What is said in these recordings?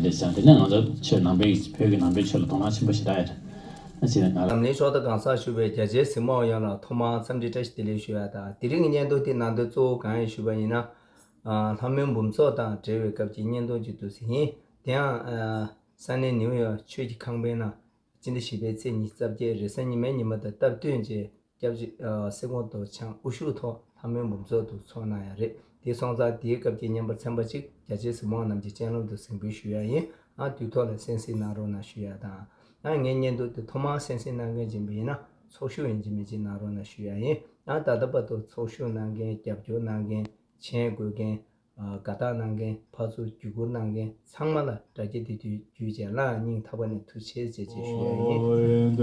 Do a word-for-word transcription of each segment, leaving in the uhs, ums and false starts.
འདི་ཙང་དེ་ནས་ང་ཚོ་ཆོས་ནང་པའི་བོད་ཀྱི་ནང་པའི་ཆོས་ལ་དོ་སྣང་ཆེན་པོ་ཞེ་དྲག་ཡོད་རེད། ཨ་ཅེ་ན་ང་ལ། འཛམ་གླིང་ཕྱོགས་མཐའ་གང་སར་བཞུགས་པའི་རྒྱ་ཆེའི་གཟིགས་མོ་བ་ཡོངས་ལ་ཐོག་མར་འཚམས་འདྲི་བཀྲ་ཤིས་བདེ་ལེགས་ཞུ་ཡ་དང་། དེ་རིང་གི་བརྙན་ཐུང་འདི་ནང་དོན་གཙོ་བོ་གང་ཡིན་ཞུས་པ་ཡིན་ན། ཨ། ལྷ་མོའི་འབུམ་ཚོགས་དང་འབྲེལ་བའི་སྐབས་ཀྱི་བརྙན་ཐུང་ཅིག་འདུག་ཟེར་ཡིན། དེ་ཡང་། ཨ། ས་གནས་ནིའུ་ཡོག་ཆོས་ཀྱི་ཁང་པའི་ནང་སྤྱི་ཟླ་བཞི་པའི་ཚེས་ཉི་ཤུ་རྩ་བརྒྱད་རེས་གཟའ་ཉི་མའི་ཉི་མ་དང་སྟབས་བསྟུན་བྱས། སྐྱབས་རྗེ་ཨ་སེ་གོང་རྡོ་རྗེ་འཆང་དབུ་བཞུགས་ཐོག་ལྷ་མོའི་འབུམ་ཚོགས་འདུ་ཚོགས་གནང་ཡ་རེད། དེ་སོང་ཙང་དེའི་སྐབས་ཀྱི་བརྙན་པར་ཚན་པ་གཅིག་རྒྱ་ཆེའི་གཟིགས་མོ་བ་རྣམས་ཀྱི་སྤྱན་ལམ་དུ་གཟིགས་འབུལ་ཞུ་ཡ་ཡིན། ཨ། དུས་ཐོག་ལ་གསན་གཟིགས་གནང་རོགས་གནང་ཞུ་ཡ་དང་། ཨ། ངའི་བརྙན་ཐུང་དེ་ཐོག་མར་གསན་གཟིགས་གནང་མཁན་ཡིན་པ་ཡིན་ན་ཚོགས་ཞུགས་ཡིན་གཅིག་མིན་གཅིག་གནང་རོགས་གནང་ཞུ་ཡ་ཡིན། ཨ། ད་ལྟ་བར་དུ་ཚོགས་ཞུགས་གནང་མཁན། རྒྱབ་སྐྱོར་གནང་མཁན། མཆན་འགོད་མཁན། ཨ། དགའ་རྟགས་གནང་མཁན། ཕར་ཚུར་བརྒྱུད་བསྐུར་གནང་མཁན་ཚང་མ་ལ་དགྲ་བགེགས་སྡིག་ལྟུང་བརྒྱུད་བྱས་སླར་ཡང་སྙིང་ཐག་པ་ནས་ཐུགས་རྗེ་ཆེ་ཞེས་ཞུ་ཡ་ཡིན།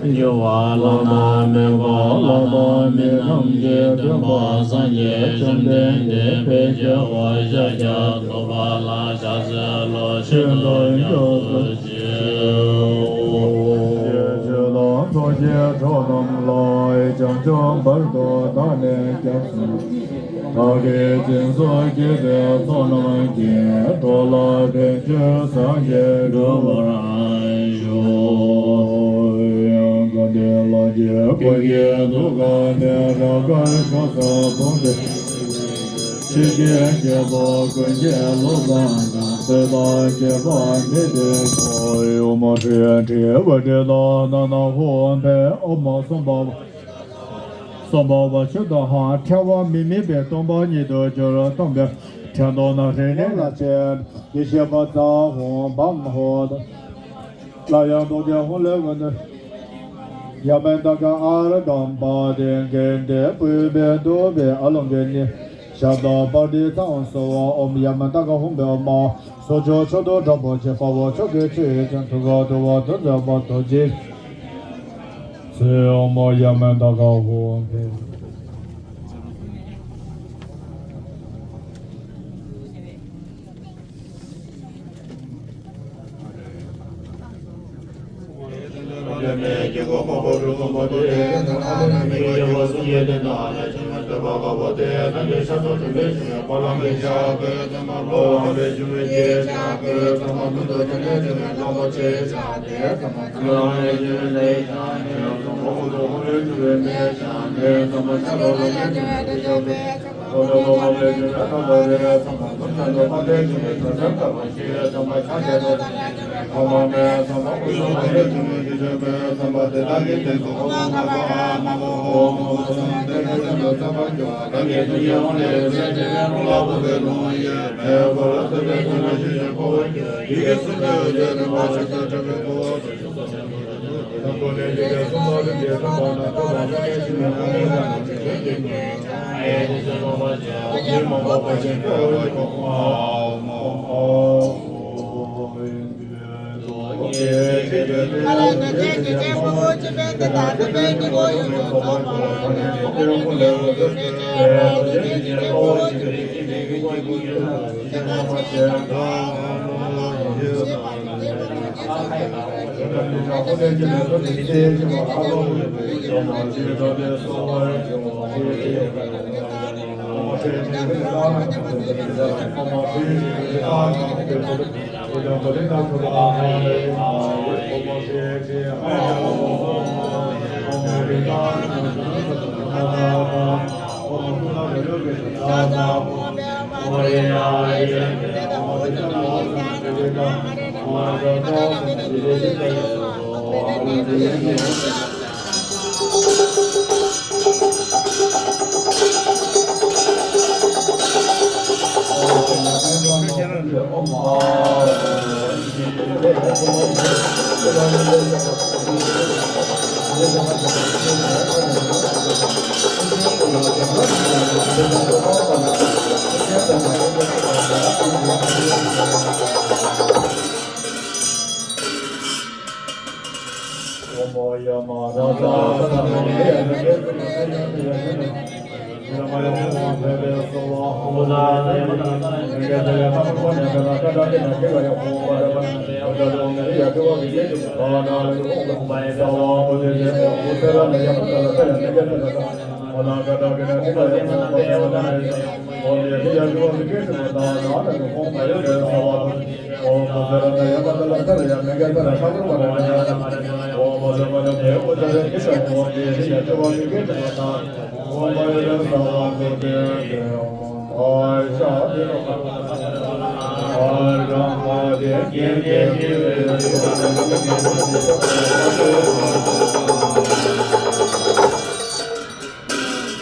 འགྱུར་བ་བླ་ན་མེད་པ་བླ་ན་མེད་ཁམས་ཀྱི་སྟོན་པ་སངས་རྒྱས་བཅོམ་ལྡན་འདས་ཕན་ཕྱིར་འོད་ཤཱཀྱ་ཐུབ་པ་ལ་ཕྱག་འཚལ་ལོ། ཆོས་དང་སྐྱབས་སུ་མཆིའོ། ཆོས་དང་ཐུགས་རྗེའི་གྲོགས་རྣམས་ལ། བྱང་ཆུབ་བར་དུ་བདག་ནི་སྐྱབས་སུ། བདག་གིས་སྦྱིན་སོགས་བགྱིས་པའི་ཚོགས་རྣམས་ཀྱིས། འགྲོ་ལ་ཕན་ཕྱིར་སངས་རྒྱས་འགྲུབ་པར་ཤོག། དགའ་ལྡན་ལྷ་བརྒྱའི་སྐུ་མགྲིན་ཐུགས་ཀ་ནས། རབ་དཀར་ཕྱོགས་བཅུར་དཔུང་སྒྲོགས། ཆོས་ཀྱི་རྒྱལ་པོ་ཀུན་མཁྱེན་བློ་བཟང་དང་། བསྟན་པ་རྒྱས་པར་མི་བདེ་ཤོག། ཨོཾ་ཧྲཱིཿ་ཧྲཱིཿ་བཛྲ་ཏཱ་ན་ན་ཧཱུྃ་ཕཊ། ཨོཾ་སྭ་བྷཱ་ཝ་སྭ་བྷཱ་ཝ་ཤུདྡྷ་ཧཱུྃ། ཕྲ་བ་མི་དམིགས་པའི་སྟོང་པ་ཉིད་དུ་གྱུར། སྟོང་པའི་ཕྲེང་རྡོག་རྣམས་རིང་ནས་ལ་བཅད། ཡེ་ཤེས་པ་ཙཱ་ཧཱུྃ་བཾ་ཧོཿ། ལ་ཡང་རྡོ་རྗེ་ཧཱུྃ་ལས་འོད་ཟེར། ཡ་མ་ཏ་ཀ་ཨཱ་ར་གམ་པ་ཏིཾ་ཀིཾ་ཏེ། པུཥྤེ་དྷཱུ་པེ་ཨ་ལོ་ཀེ་ནི། ཤཱབྡ་པྲ་ཏི་ཙཾ་སྭ་ཝ། ཨོཾ་ཡ་མ་ཏ་ཀ་ཧཱུྃ་ཕཊ། ཨོཾ་མ། གསོལ་ཇ་མཆོད་དོ་དྲག་པོ་ཆེ། དཔའ་བོ་ཕྱོགས་ཀྱི་ཆོས་ཀྱི་ཆོས། ཐུགས་ཀར་བསྡུ་བ་དོན་མཛད་པ་རྡོ་རྗེ། ཨོཾ་མ་ཡ་མ་ཏ་ཀ་ཧཱུྃ་ཕཊ།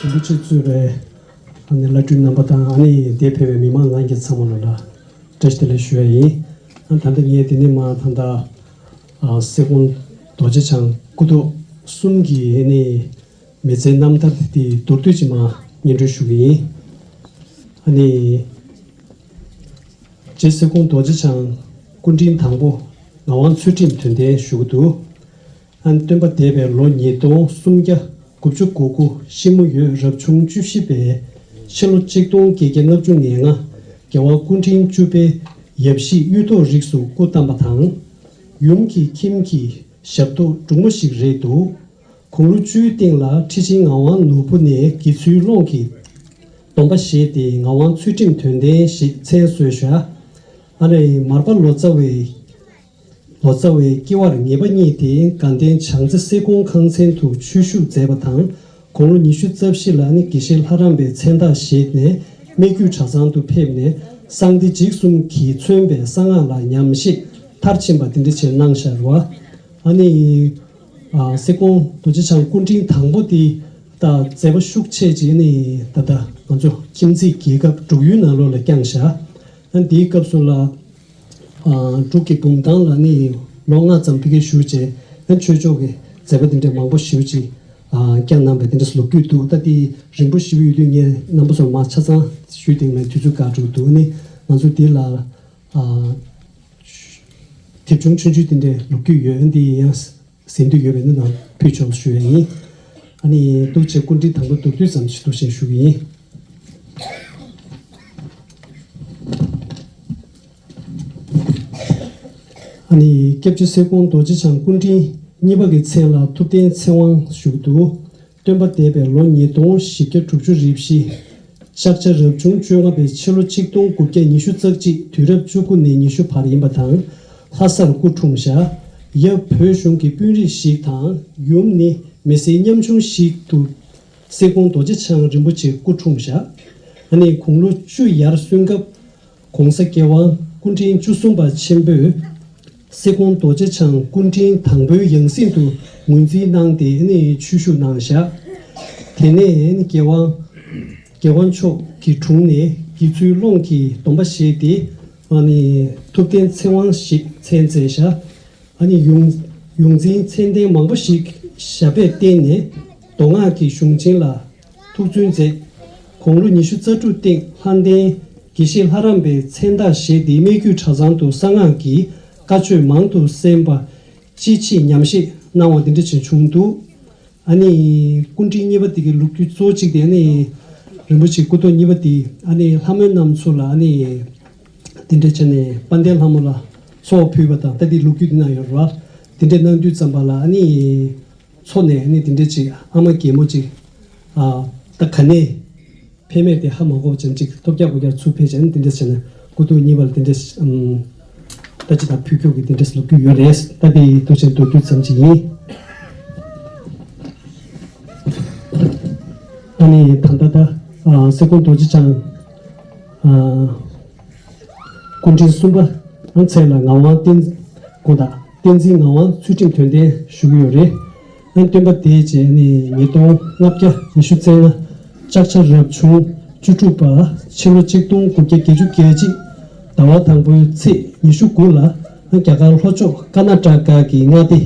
རིན་པོ་ཆེ་གཙོས་པའི་ཨ་ནི་བླ་སྤྲུལ་རྣམ་པ་དང་ཨ་ནི་འདིར་ཕེབས་པའི་མི་མང་ལྷན་རྒྱས་ཚང་མ་ལ་བཀྲ་ཤིས་བདེ་ལེགས་ཞུ་ཡ་ཡིན། ཨ་ད་ལྟ་ངས་འདི་ནས་མར་ད་ལྟ་ཨ་སེ་ཀོང་རྡོ་རྗེ་འཆང་སྐུ་ཐོག་གསུམ་གྱི་ཨ་ནི་མི་ཚེའི་རྣམ་ཐར་དེ་མདོར་བསྡུས་ཅིག་མར་སྙན་སྒྲོན་ཞུ་གི་ཡིན། ཨ་ནི། རྗེ་སེ་ཀོང་རྡོ་རྗེ་འཆང་སྐུ་ཕྲེང་དང་པོ་ངག་དབང་ཚུལ་ཁྲིམས་དོན་ལྡན་ཞུ་གི་འདུག་ཨ་ནི་སྟོན་པ་འདས་པའི་ལོ་ཉིས་སྟོང་སུམ་བརྒྱ་དགུ་བཅུ་གོ་དགུ་ཤིང་མོ་ཡོས་རབ་བྱུང་བཅུ་བཞི་པའི་ཕྱི་ལོ་གཅིག་སྟོང་བརྒྱད་བརྒྱ་ལྔ་བཅུ་ང་ལྔ་རྒྱལ་བ་སྐུ་ཕྲེང་བཅུ་པའི་ཡབ་གཞིས་གཡུ་ཐོག་རིགས་སུ་སྐུ་བལྟམས་པ་དང་། ཡུམ་གྱི་ཁྱིམ་གྱི་ཞབས་ཏོག་སྒྲུང་མོ་ཞིག་རེད་འདུག་དགུང་ལོ་བཅུའི་སྟེང་ལ་ཁྲི་ཆེན་ངག་དབང་ནོར་བུ་ནས་དགེ་ཚུལ་སློང་གི་སྡོམ་པ་བཞེས་ཏེ་ངག་དབང་ཚུལ་ཁྲིམས་དོན་ལྡན་ཞེས་མཚན་གསོལ་བཞག་ཨ་ནི་མར་པ་ལོ་ཙཱ་བའི་ལོ་ཙཱ་བའི་སྐྱེ་བར་ངེས་པ་རྙེད་དེ་དགའ་ལྡན་བྱང་རྩེ་སེ་ཀོང་ཁང་ཚན་དུ་ཆོས་ཞུགས་མཛད་པ་དང་། དགུང་ལོ་ཉི་ཤུ་རྩ་བཞི་ལ་ནི་དགེ་བཤེས་ལྷ་རམས་པའི་མཚན་རྟགས་བཞེས་ནས་སྨད་རྒྱུད་གྲྭ་ཚང་དུ་ཕེབས་ནས་གསང་བདེ་འཇིགས་གསུམ་གྱིས་མཚོན་པའི་གསང་སྔགས་ལ་ཉམས་བཞེས་མཐར་ཕྱིན་པ་དེ་འདྲ་བྱས་གནང་བཞག་རེད་བ། ཨ་ནི། ཨ་སེ་ཀོང་རྡོ་རྗེ་འཆང་སྐུ་ཕྲེང་དང་པོ་དེ་ད་མཛད་པ་ཤུགས་ཆེ་ཅིག་ནི་ད་ལྟ་ང་ཚོ་ཁྱིམ་མཚེས་རྒྱལ་ཁབ་འབྲུག་ཡུལ་ནང་ལོགས་ལ་བསྐྱངས་བཞག་ཨ་དེའི་སྐབས་སུ་ལ་ཨ་འབྲུག་གི་བུམ་ཐང་ལ་ནི་ལོ་ལྔ་ཙམ་ཕ་གིར་བཞུགས་རྗེས་ཨ་ཆོས་ཕྱོགས་ཀྱི་མཛད་པ་དེ་འདྲ་མང་པོ་ཞེ་པོ་ཅིག་ཨ་བསྐྱངས་གནང་བའི་དེ་འདྲ་ལོ་རྒྱུས་འདུག་ད་དེ་རིང་པོ་ཞེ་པོ་ཡོད་དུས་ངས་རྣམ་པ་ཚོར་མར་ཆ་ཚང་ཞུས་དེ་ནས་དུས་ཚོད་བཀག་འགྲོ་འདུག་ཨ་ནི་ང་ཚོ་དེ་ལ་ཨ། དེབ་ཆུང་ཆུང་ཆུང་དེ་འདྲའི་ལོ་རྒྱུས་ཡོད་འདི་ཡང་ཟིན་དུས་ཡོད་པས་ན་ནང་ཕུལ་ཆོག་ཞུ་ཡ་ཡིན། ཨ་ནི་འདུག་ཅེས་སྐུ་ཕྲེང་དང་པོ་མདོར་བསྡུས་ཙམ་ཞིག་འདུག་ཅེས་ཞུ་གི་ཡིན། ཨ་ནི་སྐྱབས་རྗེ་སེ་ཀོང་རྡོ་རྗེ་འཆང་སྐུ་ཕྲེང་གཉིས་པ་གི་མཚན་ལ་ཐུབ་བསྟན་ཚེ་དབང་ཞུ་གི་འདུག་སྟོན་པ་འདས་པའི་ལོ་ཉིས་སྟོང་བཞི་བརྒྱ་དྲུག་ཅུ་རེ་བཞི། ལྕགས་བྱ་རབ་བྱུང་བཅོ་ལྔ་པའི་ཕྱི་ལོ་ཆིག་སྟོང་དགུ་བརྒྱ་ཉི་ཤུ་རྩ་གཅིག་དུས་རབས་བཅུ་དགུ་ནས་ཉི་ཤུ་བར་ཡིན་པ་དང་། ལྷ་སར་སྐུ་འཁྲུངས་བཞག་ཡབ་བོད་གཞུང་གི་དཔོན་རིགས་ཤིག་དང་ཡུམ་ནི་མི་སེར་ཉམ་ཆུང་ཞིག་ཏུ་སེ་ཀོང་རྡོ་རྗེ་འཆང་རིན་པོ་ཆེ་སྐུ་འཁྲུངས་བཞག་ཨ་ནི་དགུང་ལོ་བཅུ་ཡར་སོན་སྐབས། ༸གོང་ས་༸སྐྱབས་མགོན་སྐུ་ཕྲེང་བཅུ་གསུམ་པ་ཆེན་པོས་སེ་ཀོང་རྡོ་རྗེ་འཆང་སྐུ་ཕྲེང་དང་པོའི་ཡང་སྲིད་དུ་ངོས་འཛིན་གནང་སྟེ་ནི་ཆོས་ཞུགས་གནང་བཞག་དེ་ནས་ནི་རྒྱལ་དབང་རྒྱལ་དབང་མཆོག་གི་དྲུང་ནས་དགེ་ཚུལ་སློང་གི་སྡོམ་པ་བཞེས་ཏེ་ཨ་ནི་ཐུབ་བསྟན་ཚེ་དབང་ཞེས་མཚན་བསྩལ་བཞག་ཨ་ནི་ཡོངས་ཡོངས་འཛིན་མཚན་ལྡན་མང་པོ་ཞིག་ཞབས་པད་བརྟན་ནས་མདོ་སྔགས་ཀྱི་གཞུང་ཆེན་ལ་ཐུགས་བརྩོན་མཛད། དགུང་ལོ་ཉི་ཤུ་རྩ་དྲུག་སྟེང་ལྷ་ལྡན་དགེ་བཤེས་ལྷ་རམས་པའི་མཚན་རྟགས་བཞེས་ཏེ་སྨད་རྒྱུད་གྲྭ་ཚང་དུ་གསང་སྔགས་ཀྱི་བཀའ་ཆོས་མང་དུ་གསན་པ་ཅི་མཆིས་ཉམས་བཞེས་གནང་བ་འདི་འདྲ་ཅིག་བྱུང་འདུག་ཨ་ནི་སྐུ་ཕྲེང་གཉིས་པ་དེ་གི་ལོ་རྒྱུས་གཙོ་བོ་གཅིག་དེ་ཨ་ནི་རིན་པོ་ཆེ་སྐུ་ཐོག་གཉིས་པ་དེ་ཨ་ནི་ལྷ་མོ་རྣམ་ཚོ་ལ་ཨ་ནི་དེ་འདྲ་བྱས་ནས་དཔལ་ལྡན་ལྷ་མོ་ལ་ཚོགས་ཕུལ་བ་དང་ད་དེ་ལོ་རྒྱུས་དེ་ན་ཡོད་རེད་བ། དེ་འདྲ་གནང་དུས་ཙམ་པ་ལ་ཨ་ནི། མཚོ་ནས་ནི་དེ་འདྲས་ཅིག་ཨ་མ་རྒན་མོ་ཅིག་ཨ་ད་ག་ནས་ཕེབས་མེད་དེ་ཧ་མ་གོ་བ་ཅན་ཅིག་ཐོབ་རྒྱག་གོ་རྒྱག་ཚུར་ཕེབས་བྱས་ནས་དེ་འདྲས་བྱས་ནས་སྐུ་ཐོག་གཉིས་པ་ལ་དེ་འདྲས་ཨམ་ད་ཅི་ད་ཕུལ་ཁྱོག་གི་དེ་འདྲས་ལོ་རྒྱུས་ཡོད་རེད། ད་དེ་ཐུགས་ཆེན་མདོར་བསྡུས་ཙམ་ཅིག་ཡིན། ཨ་ནི་ད་ད་ད་ཨ་སེ་ཀོང་རྡོ་རྗེ་འཆང་ཨ་སྐུ་ཕྲེང་གསུམ་པ་ཨ་མཚན་ལ་ངག་དབང་བསྟན་དགོངས་དག་བསྟན་འཛིན་ངག་དབང་ཚུལ་ཁྲིམས་དོན་ལྡན་ཞུ་གི་ཡོད་རེད། ཨ་སྟོན་པ་དེའི་རྗེས་ནི་ཉིས་སྟོང་ལྔ་བརྒྱ་ཉི་ཤུ་རྩ་ལྔ་ལྕགས་བྱ་རབ་བྱུང་བཅུ་དྲུག་པ་ཕྱི་ལོ་ཆིག་སྟོང་དགུ་བརྒྱ་བརྒྱད་ཅུ་གྱ་གཅིག་ཟླ་བ་དང་པོའི་ཚེས་ཉི་ཤུ་དགུ་ལ་ཨ་རྒྱ་གར་ལྷོ་ཕྱོགས་ཀར་ན་ཊ་ཀ་གི་མངའ་སྡེ་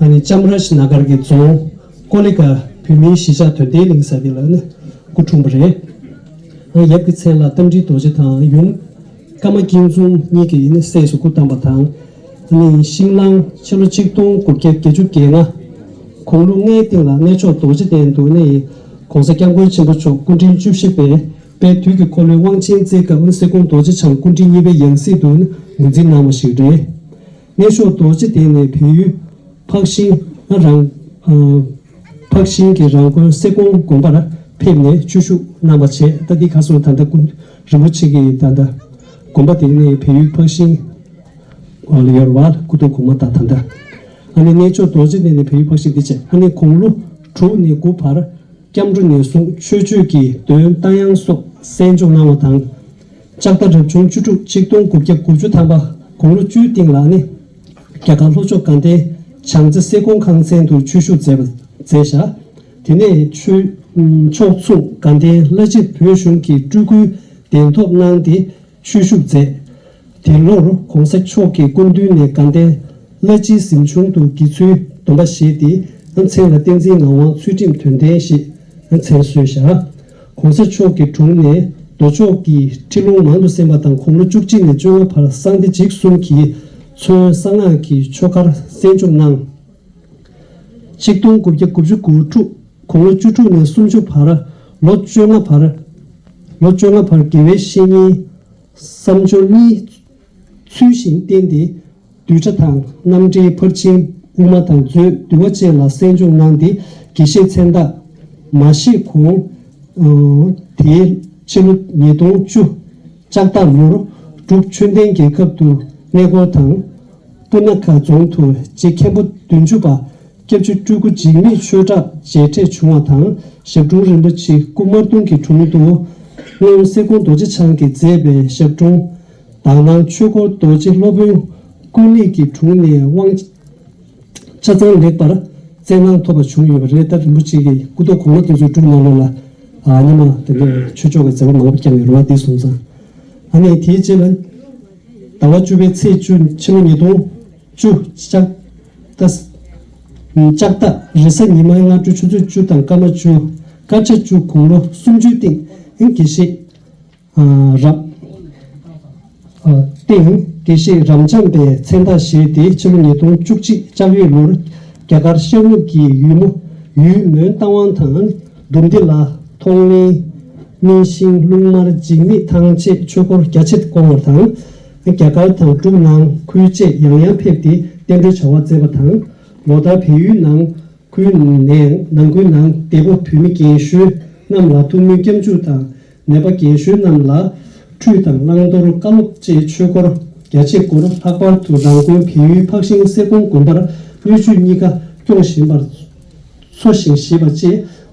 ཨ་ནི་ཅམ་རཱཇ་ན་གར་གྱི་རྫོང་ཀོ་ལི་ཀ་བོད་མིའི་གཞིས་ཆགས་དོན་ལྡན་གླིང་ས་དེ་ལ་ནི་སྐུ་འཁྲུངས་པ་རེད། ཨ་ཡབ་ཀྱི་མཚན་ལ་རྟ་མགྲིན་རྡོ་རྗེ་དང་ཡུམ། ཀརྨ་སྐྱིད་འཛོམས་གཉིས་ཀྱི་ནི་སྲས་སུ་སྐུ་བལྟམས་པ་དང་། ནི་ཤིང་གླང་ཕྱི་ལོ་ཆིག་སྟོང་དགུ་བརྒྱ་བརྒྱད་ཅུ་གྱ་ལྔ། དགུང་ལོ་ལྔའི་སྟེང་ལ་གནས་མཆོག་རྡོ་རྗེ་གདན་དུ་ནི་ ༸གོང་ས་༸སྐྱབས་མགོན་ཆེན་པོ་མཆོག་སྐུ་ཕྲེང་བཅུ་བཞི་པའི་དཔལ་དུས་ཀྱི་འཁོར་ལོའི་དབང་ཆེན་བསྩལ་སྐབས་སེ་ཀོང་རྡོ་རྗེ་འཆང་སྐུ་ཕྲེང་གཉིས་པའི་ཡང་སྲིད་དུ་ངོས་འཛིན་གནང་བ་ཞིག་རེད། གནས་མཆོག་རྡོ་རྗེ་གདན་ནས་བལ་ཡུལ་འཕགས་ཤིང་རང་ཨ་འཕགས་ཤིང་གི་རང་དགོན་སེ་ཀོང་དགོན་པར་ཕེབས་ནས་ཆོས་ཞུགས་གནང་བ་བྱས། ད་འདི་ག་སོང་ད་ལྟ་སྐུ་རིན་པོ་ཆེ་གི་ད་ལྟ་དགོན་པ་དེ་ནས་བལ་ཡུལ་འཕགས་ཤིང་ཨ་ལ་ཡོད་རེད་བ། སྐུ་གདུང་གོང་མ་དང་ད་ལྟ་ཨ་ནི་གནས་མཆོག་རྡོ་རྗེ་གདན་ནས་བལ་ཡུལ་འཕགས་ཤིང་འདི་བྱས། ཨ་ནི་དགུང་ལོ་དྲུག་ནས་དགུ་བར་སྐྱབས་འགྲོ་ནས་བཟུང་ཆོས་སྤྱོད་ཀྱི་འདོན་རྟ་དབྱངས་སོགས་གསན་སྦྱོང་གནང་བ་དང་། ལྕགས་རྟ་རབ་བྱུང་བཅུ་དྲུག་ཆིག་སྟོང་དགུ་བརྒྱ་དགུ་བཅུ་ཐམ་པ་དགུང་ལོ་བཅུའི་སྟེང་ལ་ནི་རྒྱ་གར་ལྷོ་ཕྱོགས་དགའ་ལྡན་བྱང་རྩེ་སེ་ཀོང་ཁང་ཚན་དུ་ཆོས་ཞུགས་མཛད་པ་མཛད་བཞག་དེ་ནས་ཆོས་ཕྱོགས་མཚུངས་དགའ་ལྡན་བླ་སྤྱི་བོད་གཞུང་གི་སྤྲུལ་སྐུའི་གདན་ཐོབ་གནང་སྟེ་ཆོས་ཞུགས་མཛད། དེ་ལོར་གོང་ས་མཆོག་གི་སྐུ་མདུན་ནས་དགའ་ལྡན་བླ་སྤྱིའི་གཟིམ་ཆུང་དུ་དགེ་ཚུལ་སྡོམ་པ་བཞེས་ཏེ་མཚན་ལ་བསྟན་འཛིན་ངག་དབང་ཚུལ་ཁྲིམས་དོན་ལྡན་ཞེས་མཚན་གསོལ་བཞག་གོང་ས་མཆོག་གི་དྲུང་ནས་མདོ་ཕྱོགས་ཀྱི་ཁྲིད་ལུང་མང་དུ་གསན་པ་དང་དགུང་ལོ་བཅུ་གཅིག་ནས་བཅོ་ལྔ་བར་གསང་བདེ་འཇིགས་གསུམ་གྱི་མཚོན་གསང་སྔགས་ཀྱི་ཆོ་གར་གསན་སྦྱོང་གནང་། ཆིག་སྟོང་དགུ་བརྒྱ་དགུ་བཅུ་གོ་དྲུག་དགུང་ལོ་བཅུ་དྲུག་ནས་སུམ་ཅུ་བར་ལོ་བཅོ་ལྔ་བར་ལོ་བཅོ་ལྔ་བར་དགེ་བའི་བཤེས་གཉེན་བསམ་སྦྱོར་གཉིས་ཚུལ་བཞིན་བསྟེན་ཏེ། བསྡུས་གྲྭ་དང་རྣམ་འགྲེལ་ཕར་ཕྱིན་དབུ་མ་དང་མཛོད་འདུལ་བ་བཅས་ལ་གསན་སྦྱོང་གནང་སྟེ་དགེ་བཤེས་མཚན་རྟགས་མ་བཞེས་གོང་། དེའི་ཕྱི་ལོ་ཉིས་སྟོང་བཅུ་ལྕགས་རྟ་ལོར་འབྲུག་ཆོས་ལྡན་རྒྱལ་ཁབ་ཏུ་གནས་སྐོར་དང་། སྤུ་ན་ཁ་རྫོང་དུ་རྗེ་མཁན་པོ་བདུན་ཅུ་པ་སྐྱབས་རྗེ་སྤྲུལ་སྐུ་འཇིགས་མེད་ཆོས་གྲགས་མཇལ་འཕྲད་བྱུང་བ་དང་། ཞབས་དྲུང་རིན་པོ་ཆེ་སྐུ་དམར་གདུང་གི་དྲུང་དུ་སྔོན་སེ་ཀོང་རྡོ་རྗེ་འཆང་གིས་མཛད་པའི་ཞབས་དྲུང་དག་སྣང་ཆོས་འཁོར་རྡོ་རྗེ་སློབ་དཔོན་ཀུན་ལེགས་ཀྱི་དྲུང་ནས་དབང་ཆ་ཚང་ལེགས་པར་བསྩལ་གནང་ཐོབ་པ་བྱུང་ཡོད་པ་རེད། ད་རིན་པོ་ཆེ་གིས་སྐུ་ཐོག་གོང་མ་དེ་ཚོའི་སྒྲུབ་གནང་ལུགས་ལ་ཨ་ཉི་མ་དེ་འདྲའི་ཆོས་ཕྱོགས་ཀྱི་མཛད་པ་མང་པོ་བསྐྱངས་ཡོད་རེད་བ། དེ་སོང་ཙང་ཨ་ནི་དེའི་རྗེས་ལ་ཟླ་བ་བཅུ་པའི་ཚེས་བཅུ་ཕྱི་ལོ་ཉིས་སྟོང་བཅུ་ལྕགས་རྟ་ལྕགས་རྟ་རེས་གཟའ་ཉི་མའི་སྔ་དྲོ་ཆུ་ཚོད་བཅུ་དང་སྐར་མ་བཅུ་སྐར་ཆ་བཅུ་དགུང་ལོ་སུམ་ཅུའི་སྟེང་དགེ་བཤེས་རབ་སྟེང་དགེ་བཤེས་རབ་འབྱམས་པའི་མཚན་རྟགས་བཞེས་ཏེ་ཕྱི་ལོ་ཉིས་སྟོང་བཅུ་གཅིག་ལྕགས་ཡོས་ལོར་རྒྱ་གར་ཤར་ནུབ་ཀྱི་ཡུལ་མོ་ཡུལ་མོན་རྟ་དབང་དང་འབུམ་སྡེ་ལ་མཐོང་ལེན་སྨིན་ཤིང་རླུང་དམར་འཇིགས་མེད་ཐང་ཆད་ཆོས་འཁོར་རྒྱ་ཆེར་བསྐོར་བ་དང་། རྒྱ་གར་དང་འབྲུག་ནང་ཁུལ་བཅས་ཡང་ཡང་ཕེབས་ཏེ་བསྟན་འགྲོའི་བྱ་བ་བསྩལ་བ་དང་། ལོ་ལྟར་བལ་ཡུལ་ནང་ཁུལ་ནས་ནང་ཁུལ་ནང་འདས་པོ་བོད་མི་རྒན་གཞོན་རྣམས་ལ་ཐུགས་སྨོན་སྐྱབས་འཇུག་དང་། ནད་པ་རྒན་གཞོན་རྣམས་ལ་ཁྲུས་དང་བླང་དོར་བཀའ་སློབ་བཅས་ཆོས་འཁོར་རྒྱ་ཆེར་བསྐོར། ལྷག་པར་དུ་རང་དགོན་བལ་ཡུལ་འཕགས་ཤིང་སེ་ཀོང་དགོན་པར་སྣོད་བཅུད་གཉིས་ཀ་སྐྱོང་བཞིན་པར་འཚོ་ཞིང་གཞེས་པ་བཅས་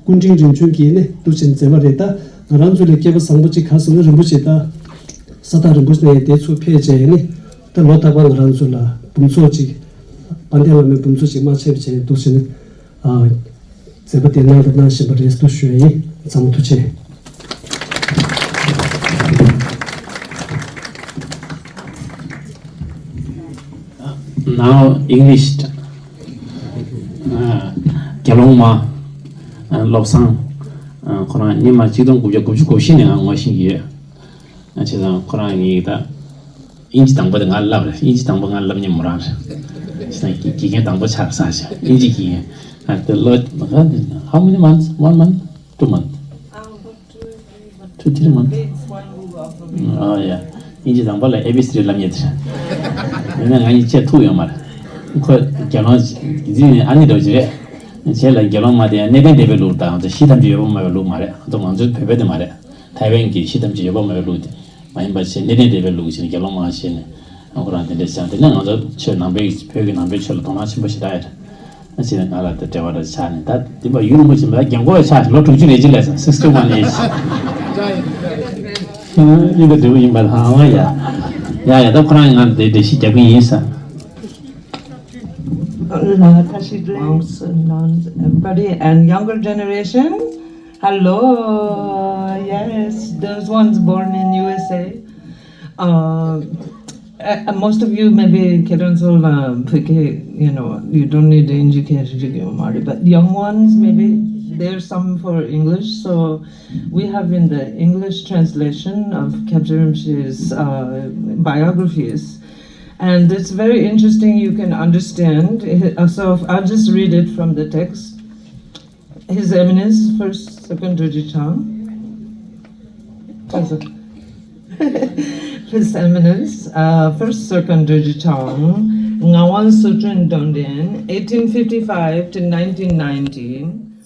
སྐུ་ཕྲེང་རིམ་བྱོན་གྱིས་ནི་འདུ་བྱེད་མཛད་པ་རེད། ད་ང་རང་ཚོ་ལས་སྐལ་བ་བཟང་པོ་གཅིག་ག་རེ་ཟེར་ན་རིན་པོ་ཆེ་ད་ས་ཐག་རིང་པོ་ནས་དེ་ཚོ་ཕེབས་བྱས་ནི་ད་ལོ་རྟག་པར་ང་རང་ཚོ་ལ་འབུམ་ཚོགས་གཅིག་དཔལ་ལྡན་བླ་མའི་འབུམ་ཚོགས་གཅིག་མ་ཆད་པ་བྱས་འདུག་ཟེར་ནས་ཨ་མཛད་པ་དེ་གནང་དང་གནང་བཞིན་པ་རེད་ཟེར་ཞུ་ཡ་ཡིན། ཚང་མ་ཐུགས་རྗེ་ཆེ། Now English. ཨ། དགེ་སློང་མ། ཨ། བློ་བཟང་། ཨ། ཁོ་རང་སྔོན་མ་གཅིག་སྟོང་དགུ་བརྒྱ་དགུ་བཅུ་གོ་བཞི་ནས་ང་ངོ་ཤེས་ཀྱི་ཡོད། ཨ། བྱས་ཙང་ཁོ་རང་གིས་ད་དབྱིན་ཇི་དང་པོ་དེ་ང་བསླབས་རེད། དབྱིན་ཇི་དང་པོ་ང་བསླབ་མཁན་མོ་རང་རེད། བྱས་ཙང་དགེ་རྒན་དང་པོ་ཆགས་ས་ཞིག་དབྱིན་ཇི་དགེ་རྒན། ཨ། དེ་ལོ། How many months? One month? Two months? Two, three months. Oh, yeah. དབྱིན་ཇི་དང་པོ་ལ་ཨེ་བི་སི་ཌི་བསླབ་མཁན་དེ་རེད། ཡིན་ན་ང་གཉིས་ཆེས་ཐུག་ཡོད་མ་རེད། ཁོ་དགེ་སློང་གཟིགས་ནས་ཨ་ནི་འདྲ་བོ་ཅིག་རེད། བྱས་ལ་དགེ་སློང་མ་དེ་ཡང་གནས་བརྟན་སྡེ་པའི་ལུགས་དང་གཞི་ཐམས་ཅད་ཡོད་པར་སྨྲ་བའི་ལུགས་མ་རེད། ང་ཚོ་ང་ཚོའི་བོད་པའི་དེ་མ་རེད། ཐའེ་ཝན་གྱི་གཞི་ཐམས་ཅད་ཡོད་པར་སྨྲ་བའི་ལུགས་དེ་མ་ཡིན་པ་བྱས་གནས་བརྟན་སྡེ་པའི་ལུགས་བྱས་ནས་དགེ་སློང་མ་བྱས་ནས་ཁོ་རང་དེ་འདྲ་བྱས། དེ་ནས་ང་ཚོ་ཆོས་ནང་པའི་བོད་ཀྱི་ནང་པའི་ཆོས་ལ་དོ་སྣང་ཆེན་པོ་ཞེ་དྲག་ཡོད་རེད། ཨ་ཅེ་ང་ལ་དེ་འབྲེལ་བ་ར་ཆགས་ནས་ད་འདི་པ་ཡུལ་རིན་པོ་ཆེ་མ་རྒན་གོག་ཆགས་ལོ་དྲུག་ཅུ་རེ་གཅིག་ལས་སོང་། Sixty one age. ཨ་ནི་འདི་འབྲས་བུ་ཡིན་པ་དང་ཡ་ཡ་ཡ་ད་ཁོ་རང་ང་འདི་འགྲེལ་བཤད་རྒྱག་གི་ཡིན་ས། Everybody and younger generation, hello. Yes, those ones born in U S A. Uh, uh, most of you maybe ཁྱེད་རང་ཚོ་ལ་ཕ་གི, you know, you don't need དབྱིན་ཇི་སྐད་ཤེས་ཀྱི་ཡོད་མ་རེད། But young ones, maybe there's some for English. So we have in the English translation of སྐྱབས་རྗེ་རིན་པོ་ཆེའི uh, biographies. And it's very interesting, you can understand. Uh, so I'll just read it from the text. His Eminence, first Second Doji Chang. His Eminence, uh, First Second Doji Chang, Ngawan Sutrin Donden, eighteen fifty-five to nineteen nineteen.